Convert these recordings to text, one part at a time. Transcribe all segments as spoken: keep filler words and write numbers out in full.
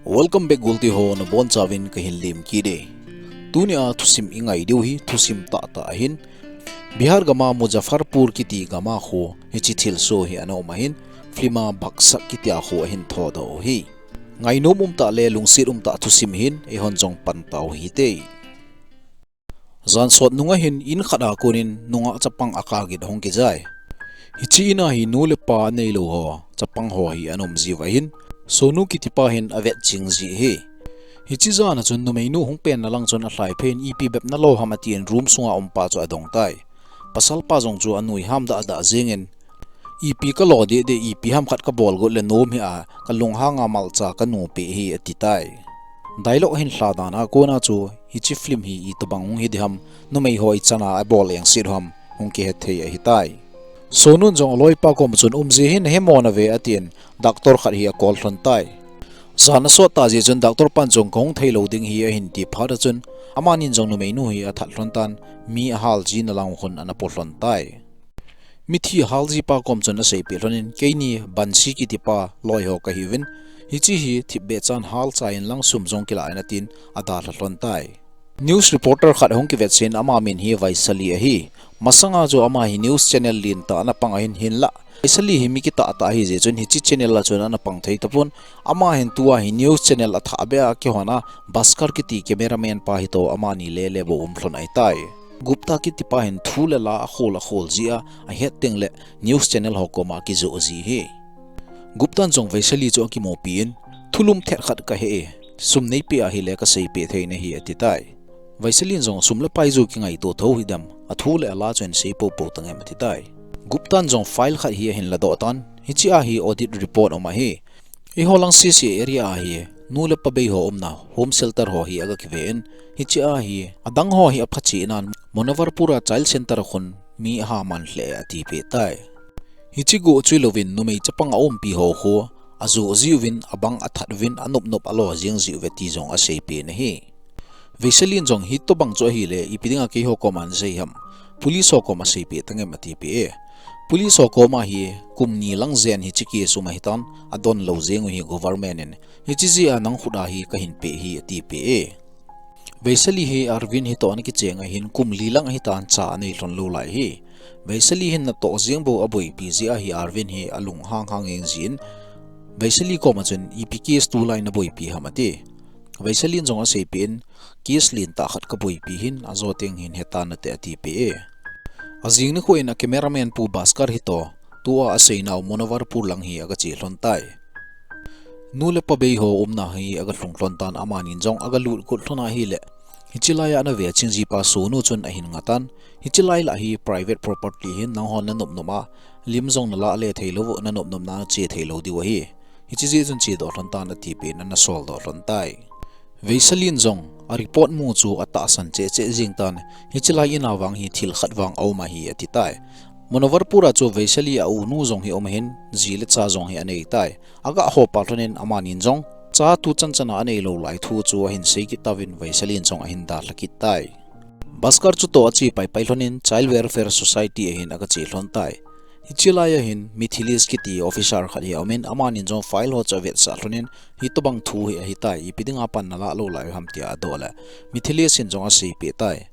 Welcome back, Gulti ho, nabonchauvin kahin lemkit e. Tunia thusim ingai diu hi thusim tahtah ahin, Bihar gama Muzaffarpur kiti gama kho hiche thilsoh hi ana um ahin, film a Baksak kitia kho ahin thodoh u ahi. Ngainom umtah le lungset umtah thusim ahin, eihon jong pan tau hite. Jan sot nunga hin in khat a konin nungah chapang akah gin ahung kijai. Hiche in a hi nu le pa aneilou ho, chapang ho hi ana um jiuva ahin, Sonu kitipa hin avet ching ji ahi. Hiche jan a chun numeinu hung penna lang chun alhaiphei in, ipi bep nalo ham atin room sunga umpa chu adong tai. Pasalpa jong chu anui ham dahdah jengin, ipi kalo dehdeh, ipi ham khat kabol got le nom hih a, kalunghang a malcha kanu peh ahi, ati tai. Dialogue ahin lha dan a kona chu hiche film hi itobang hung hi ding ham, numei ho ichan a abol engset u ham, hung kihet thei ahitai. Sonun jong aloipa koma chun, umji hin hemo nave, atin doctor khat hi acall lhon tai. Jan asot tah jeh chun doctor pan jong kahung theilou ding ahi ahin ti phat a chun, amanin jong numeinu hi athat lhon tan, mi ahal jina lang khun ana po lhon tai. Mithi ahal jipa kom chun aseipeh lhonin, keini Bansi kitipa loi ho kahiuvin, hiche hi thipbeh chan hal chai inlang sum jong kilah in, atin adalha lhon tai. News reporter khat ahung kivetchen, ama min hi Vaishali ahi. Masanga chu ama hi news channel lentah ana pang ahin, hinlah Vaishali hi mi kitah tah ahi jeh chun hiche channel a chun ana pang thei tapon, ama hin tua hi news channel athah beh a kihon a, Bhaskar kiti cameraman pa hitoh amani lele bou um lhon ahitai. Gupta kitipa hin thu le la akhol akhol jeh a, ahet tengle news channel ho koma akijoh ji ahi. Guptan jong Vaishali chu akimupi in, thulum thet khat kahe e, sum neipeh ahile kaseipeh thei nahi, ati tai. Vaishalin jong sum le pai chu kingaito thou hidem, athu le ala chu hin sei poupou tangem, ati tai. Guptan jong file khat hi ahin ladoh tan, hiche a hi audit report um ahi. Eiho lang C C area a hi nu le pa bei ho umna home shelter ho hi aga kive in, hiche a hi adang ho hi aphache nan, Munavarpur a child center a khun mi aha man lheh e, atipeh tai. Hiche goh chu hilouvin numei chapang aumpi ho khu ajoh jiuvin, abang athat uvin, anopnop alo jeng jiuve ti jong aseipeh in ahi. Vaishalin jong hitobang chu ahile ipi dinga keiho koma nasei ham, police ho koma seipeh tangem, atipeh e. Police ho koma hi kum ni lang jen hiche case um ahitan, adon lou jeng u hi government in, hiche jeh a nang khut a hi kahin peh ahi, atipeh e. Vaishali hi Arvind hitoh ana kicheng ahin, kum li lang ahitan cha anei lhon lou lai ahi. Vaishali hin natoh jeng bou aboipi jeh a hi Arvind hi alunghang hang jeng jin, Vaishali koma chun, ipi case tulai naboipi ham, ati. Vaishalin jong aseipeh in, case lentah khat kaboipi ahin, ajo teng hin hetan nate, atipeh e. Ajing nikho in a cameraman pu Bhaskar hitoh tua aseinau Munavarpur lang hi aga che lhon tai. Nu le pa bei ho umna hi aga lhung lhon tan, amanin jong aga lut got lhon ahile, hiche lai a ana ve ching jipa Sonu chun ahin ngah tan, hiche lai lah hi private property ahin, nanghon nanopnop a lim jong nalah le theilou, nanopnopna nache theilou diu ahi. Hiche jeh chun chedoh lhon tan, atipeh in ana soldoh lhon tai. Vaishalin jong a report mu chu atahsan cheh cheh jeng tan, hiche lai in a vang hi thil khat vang aum ahi, ati tai. Munavarpur a chu Vaishali a unu jong hi um ahin, ji le cha jong hi anei tai. Aga hopa lhonin amanin jong cha tuchan chan a anei lou lai thu chu ahin sei kit tauvin, Vaishalin jong ahin dalha kit tai. Bhaskar chutoh ache paipai lhonin Child Welfare Society a hin aga che lhon tai. Hiche lai a hin Mithilesh kiti officer khat hi aumin, amanin jong file ho chu avetsah lhonin, hitobang thu hi ahitai, ipi dinga pan nalah lou lai u ham tia adoh le, Mithilesh in jong aseipeh tai.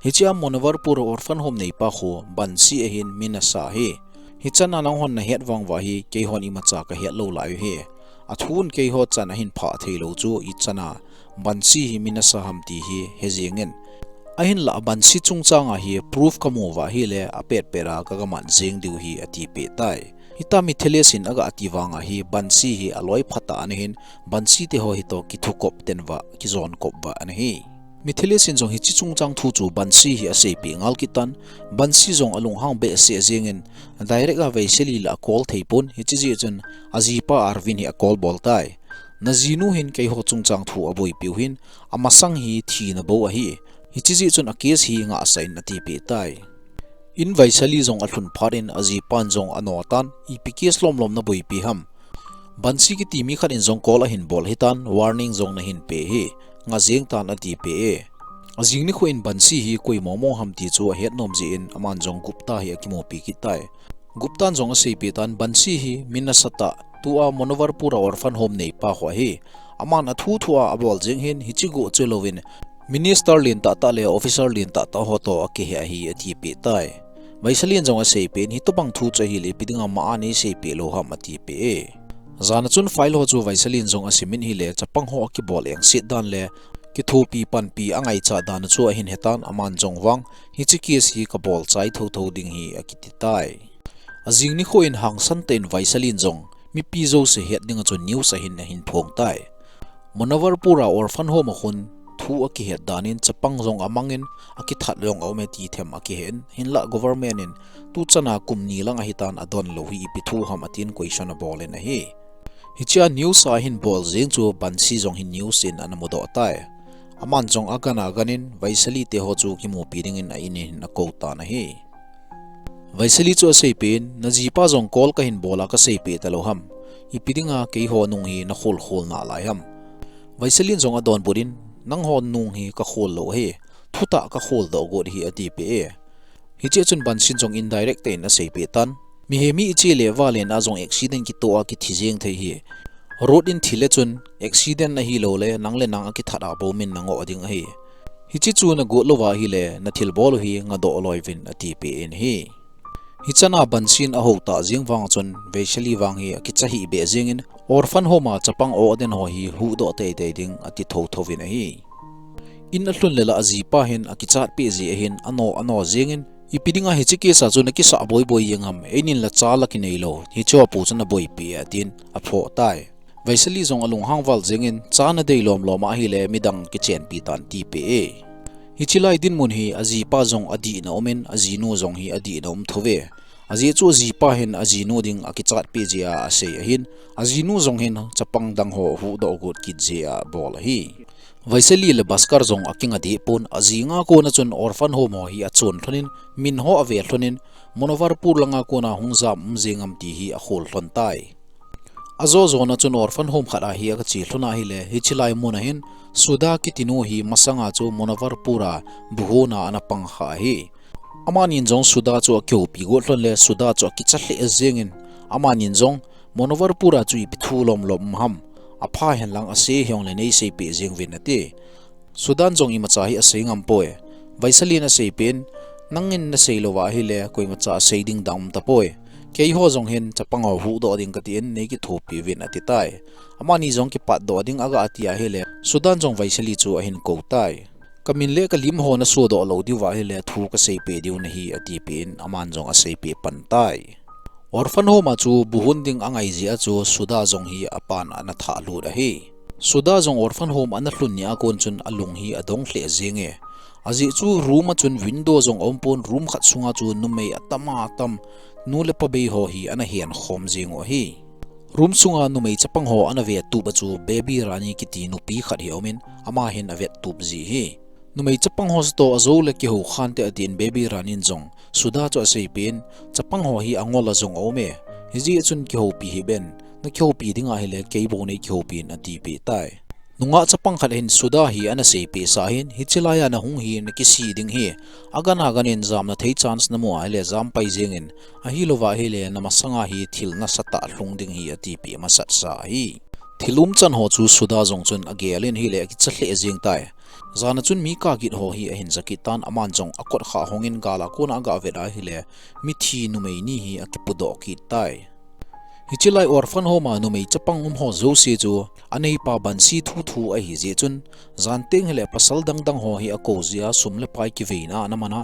Hiche a Munavarpur orphan home neipa khu Bansi ahin, mi nasa ahi. Hichan a nanghon nahet vang uva hi keihon imacha kahet lou lai u ahi. Athun keiho chan ahin phah theilou chu ichan a Bansi hi mi nasa ham ti hi hejeng in. Ahinlah Bansi chungchang a hi proof kamu uva ahile apetpet a kaga man jeng diu ahi, atipeh tai. Hitia Mithilesh in aga ti vang a hi Bansi hi aloi phatah ana hin, Bansi te ho hitoh kithukop ten uva, kijonkop uva ana hi. Mithilesh in jong hiche chungchang thu chu Bansi hi aseipeh ngal kit tan, Bansi jong alunghang behseh jeng in, direct a Vaishali lah acall thei pon, hiche jeh chun ajipa Arvind hi acall bol tai. Najinu hin keiho chungchang thu aboipiu ahin, amasang hi thina bou ahi. Hiche jeh chun a case hi ngahsah in, atipeh tai. In Vaishali jong alhun phat in ajipan jong ano tan, ipi case lomlom naboipi ham. Bansi kiti mi khat in jong call ahin bol ahitan, warning jong nahin pe ahi, ngah jeng tan, atipeh e. Ajing nikho in Bansi hi koi momo ham ti chu ahet nom jeh in aman jong Gupta hi akimupi kit tai. Guptan jong aseipeh tan, Bansi hi mi nasatah, tua Munavarpur a orphan home neipa khu ahi. Aman athu thu a abol jing hin hichi go chu louvin Minister lien tah tah le officer lien tah tah ho toh akihe ahi atipeh tai. Vaishali in jong aseipeh in hitobang thu chu ahile ipi dinga ma a neiseipeh lou ham atipeh e. Jan a chun file ho chu Vaishali in jong asimin ahile chapang ho akibol engset dan le kithopi panpi angaichat dan chu ahin hetan aman jong vang hichi case hi kabol chai thotho ding hi akiti tai. Ajing nikho in hangsan tah in Vaishali in jong mipi jouse het dinga chun news ahin ahin phong tai. Munawwarpur a orphan home a khun thu akihet dan in chapang jong amangin akithat jong aume ti them akihen hinlah government in tuchan a kum ni lang ahitan adon lou hi ipi thu ham atin question abol in ahi. Hichia news ahin bol jing chu Bansi jong hi news in ana mudoh tai. Aman jong agan agan in Vaishali te ho chu kimupi dingin a in in akou tan ahi. Vaishali chu aseipeh in, najipa jong call kahin bol a kaseipeh talou ham. Ipi dinga keiho nung hi nakhol khol nalai ham. Vaishali in jong adonbut in, nangho nung hi kakhol lou ahi. Thutah kakhol doh got ahi atipeh e. Hichia chun Bansi in jong indirect tah in aseipeh tan. Mihem hi iche le valen a jong accident kitoh a kithi jeng thei ahi. Road in thi le chun accident ahilou le nang le nang akithat a bomin nangoh ding ahi. Hichi chu nagot louva ahile nathilbol u hi ngadoh loi uvin atipeh in ahi. Hichan a Bansi in ahou tah jing vang chun Vaishali vang hi akicha hih beh jingin orphan home a chapang o aden ho hi huhdoh teitei ding ati thotho uvin ahi. In alhun le lah ajipa hin akichat peh jeh ahin ano ano jingin ipi dinga hichi case a chu nakisah boiboi jeng ham, einin la cha la kinei lou, hicheho pu chu naboipi e atin aphoh tai. Vaishali jong alunghang val jingin cha nadei lom lom ahile midang kichenpi tan tipeh e. Hichi lai dinmun hi ajipa jong adihna umin ajinu jong hi adihna um thou ve. Ajeh chu ajipa hin ajinu ding akichat peh jeh a asei ahin ajinu jong hin chapang dang ho huhdoh got kit jeh a bol ahi. Vaishali le Bhaskar jong akinga deh pon ajing a kona chun orphan home ho hi achon lhonin min ho ave lhonin Munawwarpur langa kona hung jam um jeng am ti hi akhol lhon tai. Ajo jona chun orphan home khat a hi agache lhon ahile hichi lai mun a hin Sudha kiti nu hi masanga chu Munawwarpur a buhon a ana pang kha ahi. Amanin jong Sudha chu akihoupi got lhon le Sudha chu akicha lheh jingin amanin jong Munawwarpur a chu ipi thu lom lom um ham. Apha henlang ase hijongle neiseipeh jing uvin ati. Sudha in jong imacha hi asei ngam poi. Vaishali in aseipeh in, nangin nasei louva ahile koimacha asei ding dang um tapoi. Keiho jong hin chapang ho huhdoh ding katin neikithopi uvin ati tai. Amani jong kipatdoh ding aga ati ahile Sudha in jong Vaishali chu ahin kou tai. Kamin le kalim ho nasodoh lou diuva ahile thu kaseipeh diu nahi atipeh in aman jong aseipeh pan tai. Orphan home a chu buhon ding angai jeh a chu Sudha jong hi apan ana thah lut ahi. Sudha jong orphan home ana lhun ni a kon chun alung hi adong lheh jenge. Ajeh chu room a chun window jong aum pon room khat sunga chu numei atam atam nu le pa bei ho hi ana hen khom jeng u ahi. Room sunga numei chapang ho ana vetup a chu Baby Rani kiti nupi khat hi aumin ama hin avetup ji hi. Numei chapang ho chu toh ajou le kihou khante atin Baby Rani in jong Sudha chu aseipeh in chapang ho hi angol a jong aume. Hijeh chun kihoupi hih ben, nakihoupi ding ahile keibou neikihoupi in atipeh tai. Nungah chapang khat hin Sudha hi ana seipeh sah hin hichi lai a nahung hi nakisih ding hi. Agan agan in jamna thei chance namu ahile jam pai jengin ahilouva ahile namasanga hi thil nasatah lhung ding hi atipeh masat sa ahi. Thil umchan ho chu Sudha jong chun agel in ahile akicha lheh jeng tai. Jan a chun mi kagit ho hi ahin ja kit tan aman jong akot kha hongin gal a kona aga vet ahile mithi numei ni hi akipudoh kit tai. Hichi lai orphan home a numei chapang um ho jouse chu aneipa Bansi thu thu ahi jeh chun jan teng hile pasal dang dang ho hi akou jeh a sum le pai kiveina ana man a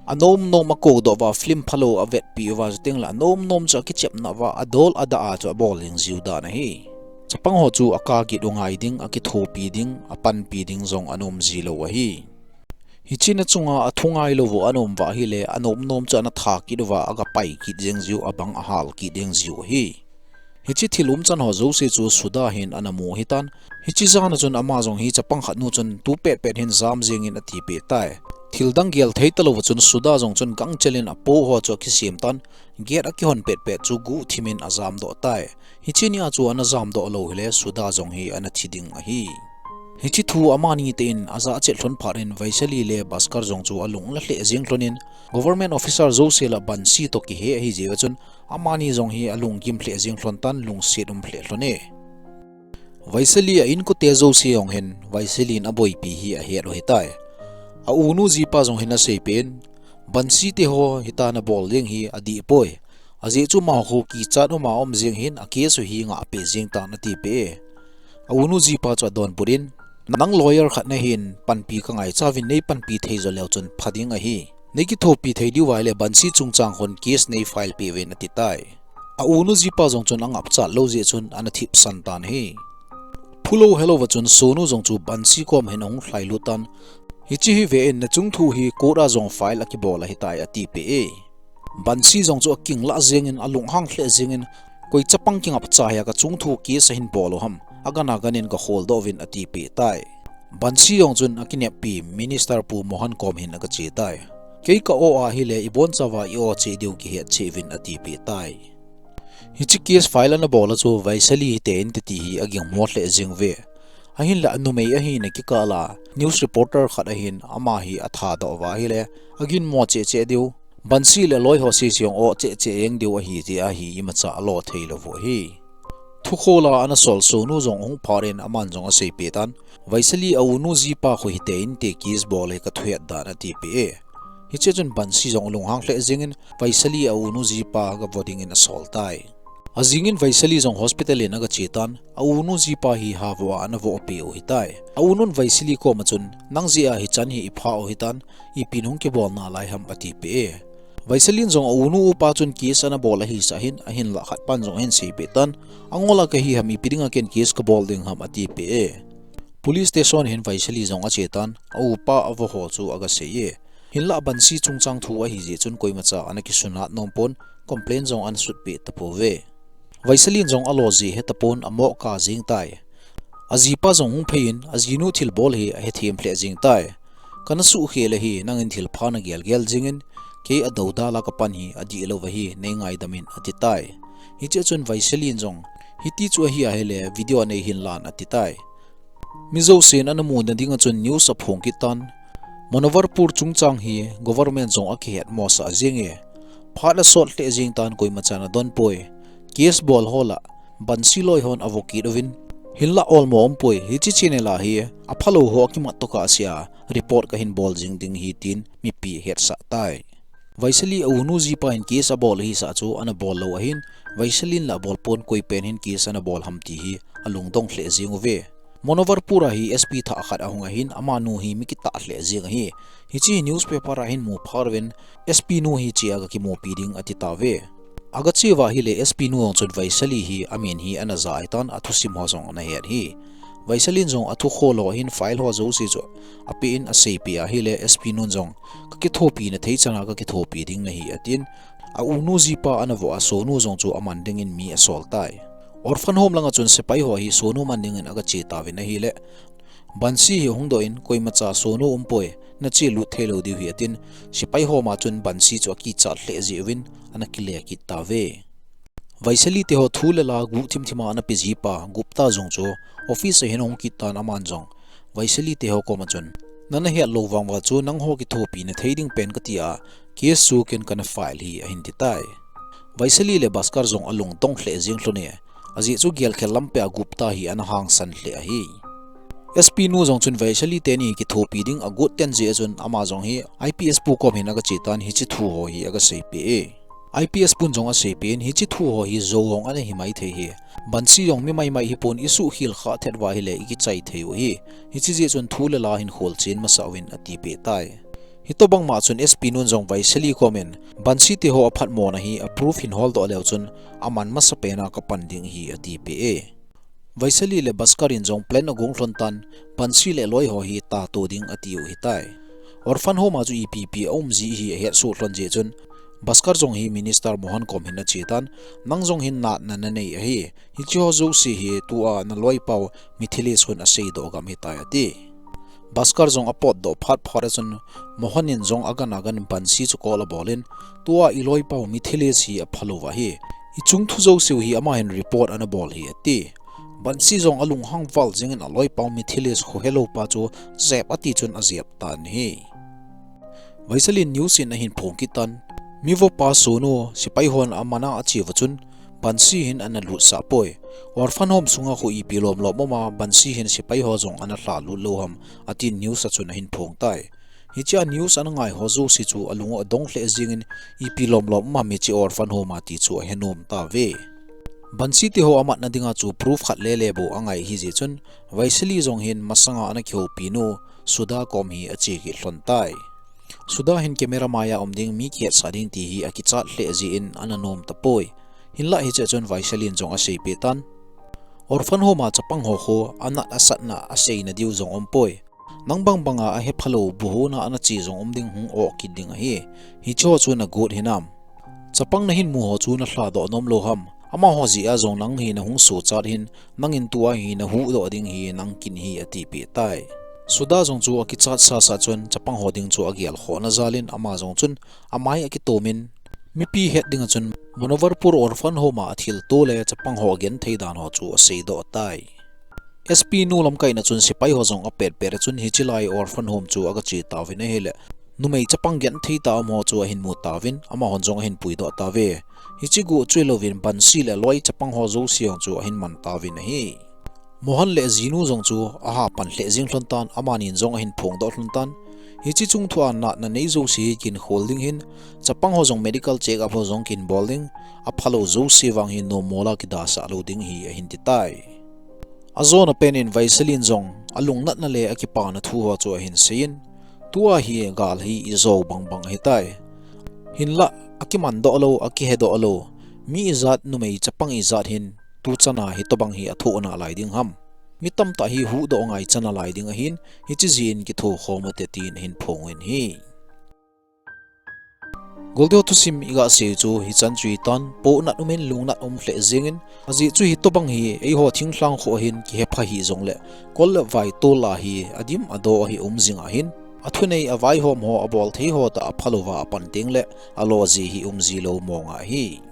anom nom akoudoh uva film phalou avetpi uva chuteng le anom nom chu akichepna uva adol adah a chu abol jing jiu dan ahi. Chapang ho chu akagit u ngai ding, akithopi ding, apanpi ding jong anom ji lou ahi. Hichi na chunga athu ngai lou u ana um uva ahile anom nom chu ana tha kit uva aga pai kit jeng jiu abang ahal kit jeng jiu ahi. Hichi thil umchan ho jouse chu Sudha hin ana mu ahitan. Hichi jan a chun ama jong hi chapang khat nu chun tu petpet hin jam jengin atipeh tai. Thil dang gel thei talou a chun Sudha jong chun gangchel in apo ho chu akisem tan. Gate akihon petpet chu guhthim in ajamdoh tai. Hichi ni a chu ana jamdoh lou hile Sudha jong hi ana thi ding ahi. Hichi thu amani tah in ajah chet lhon phat in Vaishali le Bhaskar jong chu alung la lheh jeng lhon in government officer jouse lah Bansi toh kihe ahi jeh a chun amani jong hi alunggim lheh jeng lhon tan lungset um lheh lhon e. Vaishali a inkote jouse jong hin Vaishali in aboipi hi ahet u ahitai. A unu jipa jong hin aseipeh in, Bansi te ho hitia nabol ding hi adih poi. Ajeh chu amaho kichat uma aum jeng hin a case u hi ngahpeh jeng tan atipeh e. A unu jipa chu adonbut in, nang lawyer khat nahin panpi kangaicha uvin neipanpi thei jo leu chun pha ding ahi. Neikithopi thei diu ahile Bansi chungchang khun case neifile peh uvin atitai. A unu jipa jong chun angapcha lou jeh chun ana thipsan tan ahi. Phulou helouva chun Sonu jong chu Bansi kom hin ahung lhailut tan, hiche hi ve in nachung thu hi court a jong file akibol ahitai atipeh e. Bansi jong chu akinglah jeng in alunghang lheh jeng in, koi chapang kingapcha hi a kachung thu case ahin bol u ham, agan agan in gakholdoh uvin atipeh tai. Bansi jong chun akineppi Minister Pu Mohan kom hin agache tai. Kei ka-o ahile ibonchauva i-o cheh diu kihet cheh uvin atipeh tai. Hiche case file anabol a chu Vaishali hite inte ti hi agingmo lheh jeng uve. Ahinla anumei ahina kikah a news reporter khat ahin ama hi athadoh uva ahile aginmo cheh cheh diu. Bansi le aloi ho sese jong o cheh cheh jeng diu ahi tia hi imacha alo theilou u ahi. Thukhol a anasol Sonu jong ahung phat in aman jong aseipeh tan, Vaishali a unu jipa khu hite inte case bol hi kathuhet dan atipeh e. Hiche chun Bansi jong alunghang lheh jeng in Vaishali a unu jipa gavo ding in asol tai. Ajing in Vaishali jong hospital in agache tan, a unu jipa hi havoh a anavoh peh u ahitai. A unun Vaishali koma chun, nang jeh a hichan hi ipha u ahitan, ipi nahung kibol nalai ham atipeh e. Vaishali in jong a unu upa chun case anabol ahisah hin, ahinlah khatpan jong ahin seipeh tan, angol a kahi ham, ipi dinga ken case kabol ding ham atipeh e. Police station hin Vaishali jong ache tan, a upa avo ho chu agasei e. Hinlah Bansi chungchang thu ahijeh chun koimacha ana kisunat nom pon, complaint jong ana sutpeh tapouve. Vaishali in jong alo jeh hetapon amoh kap jeng tai. Ajipa jong hung phei in ajinu thilbol hi ahethem lheh jeng tai. Kana suhkhel ahi, nangin thilpha nagel gel jeng in, kei adoudal a kapan hi adihlou ahi, neingaidam in atitai. Hichea chun Vaishali in jong, hiti chu ahi ahile video a neihin lan atitai. Mi jousen ana muna dinga chun news aphong kit tan. Manovarpur chungchang hi government jong akihetmosah jenge. Phat asot lheh jeng tan koimachan adonpoi. Case bol ho lah Bansi loi hon avo kit uvin. Hinlah olmo umpoi, hiche channel a hi aphalou ho akimat tokah sea report kahin bol jing ding ahi tin mipi ahetsah tai. Vaishali a unu jipa hin case abol ahisah chu anabol lou ahin, Vaishali in lah abolpon koipen hin case anabol ham ti hi alungdong lheh jeng uve. Manovarpur a hi S P thah khat ahung ahin, amanu hi mi kitah lheh jeng ahi. Hiche hi newspaper a hin mu phat uvin, S P nu hi chea gakimupi ding atitauve. Agache uva ahile S P nu jong chun Vaishali hi amin hi ana ja ahitan, athusim ho jong ana het ahi. Vaishali in jong athu khol ho ahin file ho jouse chu apen aseipeh ahile S P nun jong, kakithopina thei chana kakithopi ding nahi atin, a unu jipa anavoh a Sonu jong chu aman dingin mi asol tai. Orphan home langa chun sepai ho hi Sonu man dingin agache tauvin ahile, Bansi hi ahungdoh in koimacha Sonu umpoi, nache lut theilou diu ahi atin, sepai ho ma chun Bansi chu akichat lheh jeh uvin ana kile kit tauve. Vaishali teho thu le la guhthim thima anape jipa Gupta jong chu office a hin ahung kit tan aman jong Vaishali teho koma chun, nana hetlou vangva chu nangho kithopina thei ding pen katia, case chu ken kana file hi ahin titai. Vaishali le Bhaskar jong alungdong lheh jeng lhone, ajeh chu gelkhel lampia Gupta hi ana hangsan lheh ahi. S P nu jong chun Vaishali teni kithopi ding agot ten jeh chun ama jong hi I P S pu kom hin agache tan hiche thu ho hi agaseipeh e. I P S pun jong aseipeh in hiche thu ho hi jou hong ana hi maithei hi. Bansi jong mi maimai hipon isuhkhel khah thet uva ahile ikichai thei u ahi. Hiche jeh chun thu le la hin kholchen masa uvin atipeh tai. Hitobang ma chun S P nun jong Vaishali komin Bansi teho aphatmona hi a proof hin holdoh leu chun aman masapena kapan ding ahi atipeh e. Vaishali le Bhaskar in jong plan agong lhon tan, Bansi le aloi ho hi tato ding atiu ahitai. Orphan home a chu ipi ipi aum ji hi ahetsoh lhon jeh chun, Bhaskar jong hi Minister Mohan kom hin ache tan, nang jong hin natna nanei ahi, hiche ho jouse hi tua naloipau Mithilesh khun aseidoh gam ahitai ati. Bhaskar jong apotdoh phat phat a chun, Mohan in jong agan agan Bansi chu call abolin, tua iloipau Mithilesh hi aphalou ahi, ichung thu jouseu hi ama hin report anabol ahi ati. Bansi jong alunghang val jengin aloipau Mithilesh khohelou pa chu jep ati chun ajep tan ahi. Vaishali in news in ahin phong kit tan, mivopa Sonu sepai hon amana acheuva chun, Bansi hin ana lutsah poi. Orphan home sunga khu ipi lom lom um a, Bansi hin sepai ho jong ana lha lut lou ham, atin news a chun ahin phong tai. Hichea news ana ngai ho jouse chu alung u adong lheh jingin, ipi lom lom um ham hiche orphan home a ti chu ahe nom tauve. Bansi te ho amatna dinga chu proof khat lele bou angai hijeh chun, Vaishali jong hin masanga ana kihoupi nu Sudha kom hi ache kit lhon tai. Sudha hin camera maiya um ding, mi kihetsah ding ti hi akichat lheh jeh in ana nom tapoi. Hinlah hichea chun Vaishali in jong aseipeh tan. Orphan home a chapang ho khu anat asatna aseina diu jong umpoi. Nang bang banga ahe phalou buhona ana che jong um ding, hung oh kit ding ahi. Hiche ho chu nagot hinam? Chapang nahin mu ho chu nalhadoh nom lou ham? Amaho jeh a jong nang hi nahung sochat hin, nangin tua hi nahuhdoh ding hi nang kin ahi, atipeh tai. Sudha jong chu akichat sasa chun chapang ho ding chu agelkhohna jalin ama jong chun amai akitomin, mipi het dinga chun Manoharpur orphan home a athilto le chapang ho agenthei dan ho chu aseidoh tai. SP nu lamkaina chun sepai ho jong apetpet a chun hiche lai orphan home chu agache tauvin ahile, numei chapang genthei tah um ho chu ahin mu tauvin, amahon jong ahin puidoh tauve. Hiche guh chu hilouvin Bansi le aloi chapang ho jouse jong chu ahin man tauvin ahi. Mohan le ajinu jong chu aha pan lheh jeng lhon tan, amanin jong ahin phongdoh lhon tan. Hiche chungthua natna nei jouse hi kin khol ding hin, chapang ho jong medical check up ho jong kin bol ding, aphalou jouse vang hi nommola kidasah lou ding hi ahin ti tai. Ajona pen in Vaishali in jong alungnatna le akipana thu ho chu ahin seiyin, tua hi gal hi ijou bang bang ahitai. Hinlah akimandoh lou, akihedoh lou, mi ijat, numei chapang ijat hin tuchana hitobang hi athoh nalai ding ham? Mi tamtah hi huhdoh ngaichan nalai ding ahin, hiche jeh in kithokhom ute tin ahin phongin ahi. Goldiho thusim igasei chu hichan chu hitan, pohnat umin lungnat um lheh jengin, ajeh chu hitobang hi eiho thinglhang kho ahin kihepha hih jongle, kol le vai tola hi adim adoh ahi um jing ahin, athunei avaihom ho abolthei ho tah aphalouva apan tengle, alo ji hi um jilou mong ahi.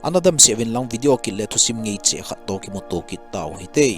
Ana damsel uvin lang video kit le thusim ngeicheh khat toh kimuto kit tau hite.